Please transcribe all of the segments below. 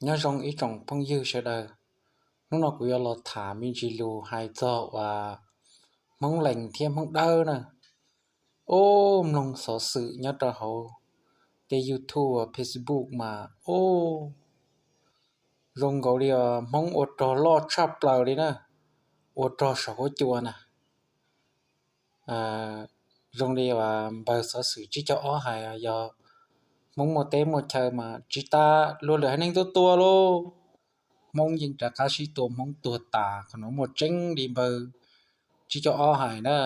Nyob zoo ib tsoom phooj ywg sawv daws, hnub no kuv yuav los tham me ntsis lus hais txog uas Hmoob Lees thiab Hmoob Dawb na. Ub, mloog xov xwm nyob rau hauv tej YouTube, Facebook mas ub, zoo nkaus li Hmoob ua rog loj tshaj plaws li na, ua rog saum huab cua na. Zoo li uas npawg xov xwm tsib caug ob hais, yog Hmoob muaj teb muaj chaw mas tsis tas luag lwm haiv neeg tuaj tua lauj. Hmoob yeej rov qab sib tua, Hmoob tuag tas, qhov no muaj tseeb li npawg tsib caug ob hais na.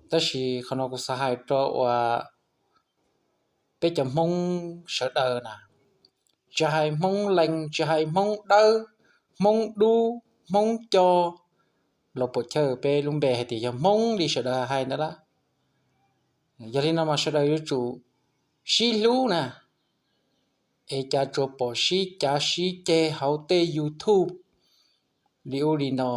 Tab sis qhov no kuv xav hais rau uas peb cov Hmoob sawv daws na, tsis hais Hmoob Lees, tsis hais Hmoob Dawb, Hmoob Dub, Hmoob Co, los puas chawj peb lub npe hais tias yog Hmoob li sawv daws hais ntawd lawm. Yog li no mas sawv daws yuav tsum sib hlub na, es cas tsuas pom sib cav sib ceg hauv tej YouTube li ub li no.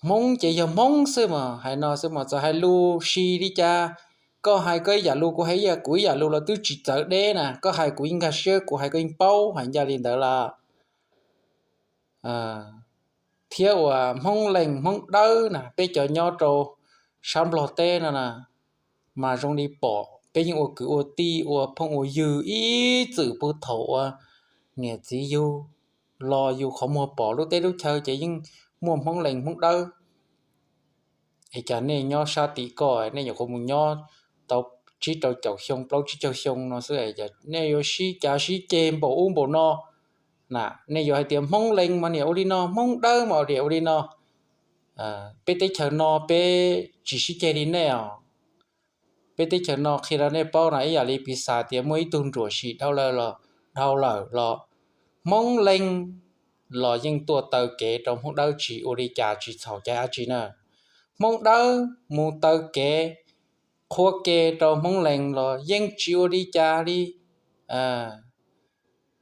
Hmoob ces yog Hmoob xwb mas, hais no xwb mas, txawm hais lus si li cas, koj hais koj ib yam lus, kuv hais kuv ib yam lus los twb tsis txawv deb na, koj hais kuv yeej nkag siab, kuv hais koj yeej paub, hais ncaj li ntawd lawm. Thiab uas Hmoob Lees Hmoob Dawb na, peb cov nyob rau sab Nplog teb no na, mas zoo li pom peb yeej ua kwv ua tij ua phooj ua ywg ib txwm puag thaum uas niam txiv yug los yus qhov muag pom lub teb lub chaw ces yeej muaj Hmoob Lees Hmoob Dawb. Es cas nej nyob sab tim ko nej nyuam qhuav mus nyob tau tsib rau caum xyoo, plaub tsib caug xyoo no xwb, nej yuav sib cav sib ceg npaum ub npaum no na. Nej yuav hais tias Hmoob Lees mas niam ua li no, Hmoob Dawb mas niam ua li no. Peb teb chaws no peb tsis sib ceg li nej os. Peb teb chaws no qhia rau nej paub no, ib yam li piv xam tias muaj ib tug nruam sim dhau lawm los, dhau lawm los, Hmoob Lees los yeej tuaj taw kev rau Hmoob Dawb, tsis ua li cas, tsis txhaum cai dab tsi na. Hmoob Dawb mus taw kev, qhuab ke rau Hmoob Lees los yeej tsis ua li cas li.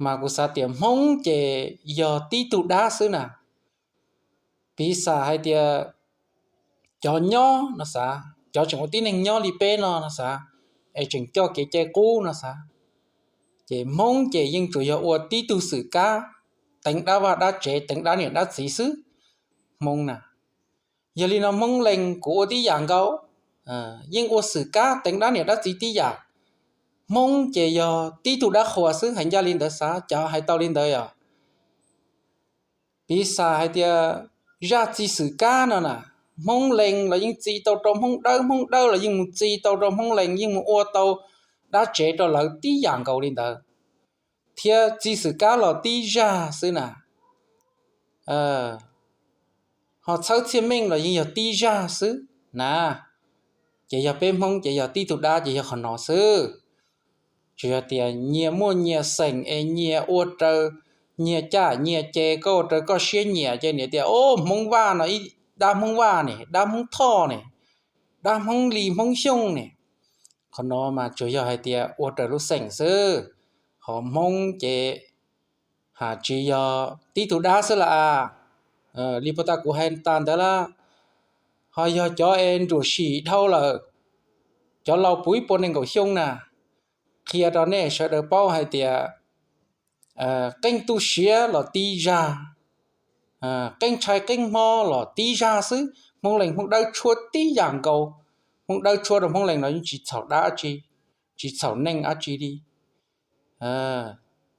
Mas kuv xav tias Hmoob ces yog tib tug dab xwb na. Piv xam hais tias cov nyob no xav, cov tseem ua tib neeg nyob li peb no no xav, es tseem coj kev cai qub no xav, ces Hmoob ces yeej tsuas yog ua tib tug xwm kab teev dab vaj dab tsev, teev dab niam dab txiv xwb, Hmoob na. Yog li no Hmoob Lees kuv ua tib yam nkaus, yeej ua xwm kab teev dab niam dab txiv tib yam. Hmoob ces yog tib tug dab qhuas xwb, hais ncaj li ntawd xav, cov hais tau li ntawd yom. Piv xam hais tias zaj txi xwm kab no na, Hmoob Lees los yeej txi tau rau Hmoob Dawb, Hmoob Dawb los yeej mus txi tau rau Hmoob Lees, yeej mus ua tau dab tsev rau lawv tib yam nkaus li ntawd, thiab txi xwm kab los tib zaj xwb na. Ho txhawb txhiaj meej los yeej yog tib zaj xwb na. Ces yog peb Hmoob ces yog tib tug dab ces yog qhov no xwb. Tsuas yog tias nyias muaj nyias xeem es nyias ua raws nyias caj nyias ces, koj ua raws koj siab nyiam ces niam tias, o, Hmoob Vaj no ib dab, Hmoob Vaj ne, dab Hmoob Thoj ne, dab Hmoob Lis Hmoob Xyooj ne. Qhov no mas tsuas yog hais tias ua raws lub xeem xwb. Ho Hmoob ces has tsis yog tib tug dab xwb las. Li puag ta kuv hais tas ntawd las, ho yog cov es nruam sim dhau lawm, cov laus puv ib puas nees nkaum xyoo na, qhia rau nej sawv daws paub hais tias qeej tu siav los tib zaj, qeej tshais qeej hmo los tib zaj xwb. Hmoob Lees Hmoob Dawb tshuab tib yam nkaus. Hmoob Dawb tshuab rau Hmoob Lees los yeej tsis txhaum dab tsi, tsis txhaum neej dab tsi li.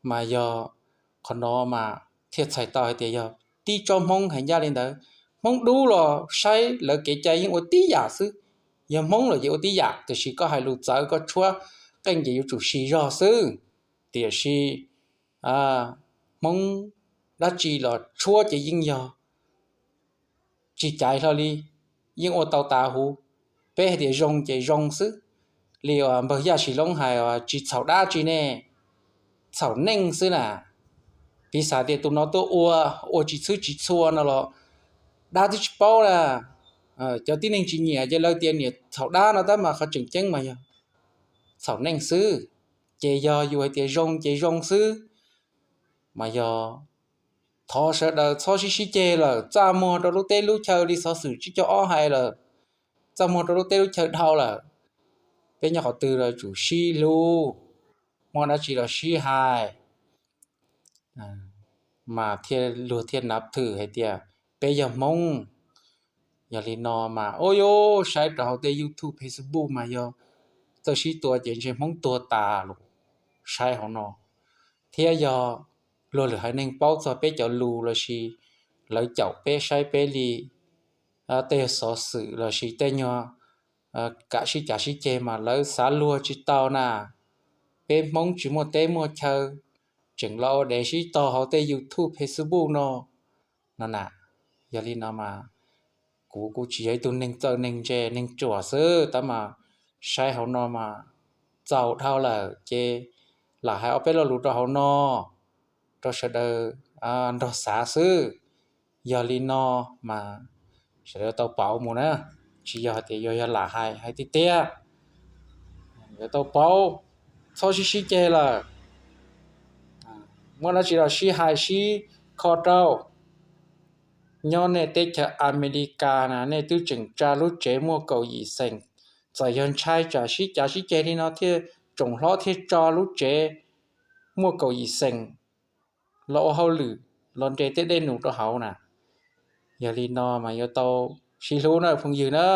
Mas yog qhov no mas thiaj txhais tau hais tias yog tib tsob Hmoob hais ncaj li ntawd. Hmoob Dub los saib lawv kev cai yeej ua tib yam xwb. Yog Hmoob los yeej ua tib yam, tiam sis koj hais lus txawv koj tshuab qeej ces yuav tsum siv zog xwb. Tiam sis Hmoob dab tsi los tshuab ces yeej yog tsis caiv hlo li, yeej ua tau tas huv. Peb hais tias zoo ces zoo xwb. Li uas npawg Yaj Sis Loob hais, tsis txhaum dab tsi ne, txhaum neej xwb na. Piv xam tias tus no tuaj ua, ua tsis txhwb tsis txhua no los dab twb tsis paub na. Cov tib neeg tsis nyiam ces lawv tias niam txhaum dab no tab mas qhov tseem ceeb mas yog txhaum neej xwb. Ces yog yus hais tias zoo ces zoo xwb. Mas yog thov sawv daws txhob sib sib ceg lawm, txaj muag rau lub teb lub chaw li xov xwm tsib caug ob hais lawm, txaj muag rau lub teb lub chaw dhau lawm. Peb nyob qhov twg los tsum sib hlub, muaj dab tsi los sib hais, mas thiaj luag thiaj nav thwm hais tias peb yog Hmoob. Yog li no mas ua yuav saib rau hauv tej YouTube, Facebook mas yog txawj sib tua ces ntshe Hmoob tuag tas los saib hauv no. Thiab yog luag lwm haiv neeg paub txog peb cov lus los sis lawv caum peb saib peb li tej xov xwm los sis tej nyuag kam sib cav sib ceg mas lawv xav luag tsis tau na. Peb Hmoob tsis muaj teb muaj chaw, tseem los ua dev sib tog hauv tej YouTube, Facebook no, no na. Yog li no mas kuv kuj tsis yog ib tug neeg txawj neeg ntse neeg ruam xwb, tab mas saib hauv no mas txaus dhau lawm ces lam hais ob peb lo lus rau hauv no rau sawv daws nrog xav xwb. Yog li no mas sawv daws tau pauv mus na, tsis yog hais tias yuav yog lam hais hais tiag tiag. Yuav tau pauv, txhob sib sib ceg lawm. Muaj dab tsi los sib hais sib kho rau. Nyob nej teb chaws Amelikas na nej twb tseem tsa lub tsev muaj kaum yim xeem, txawm yog ntshai tsam sib cav sib ceg li no thiaj tsoom hlob thiaj tso lub tsev muaj kaum yim xeem los ua hauj lwm, los nres tej dej num rau hauv na. Yog li no mas yuav tau sib hlub na phooj ywg na.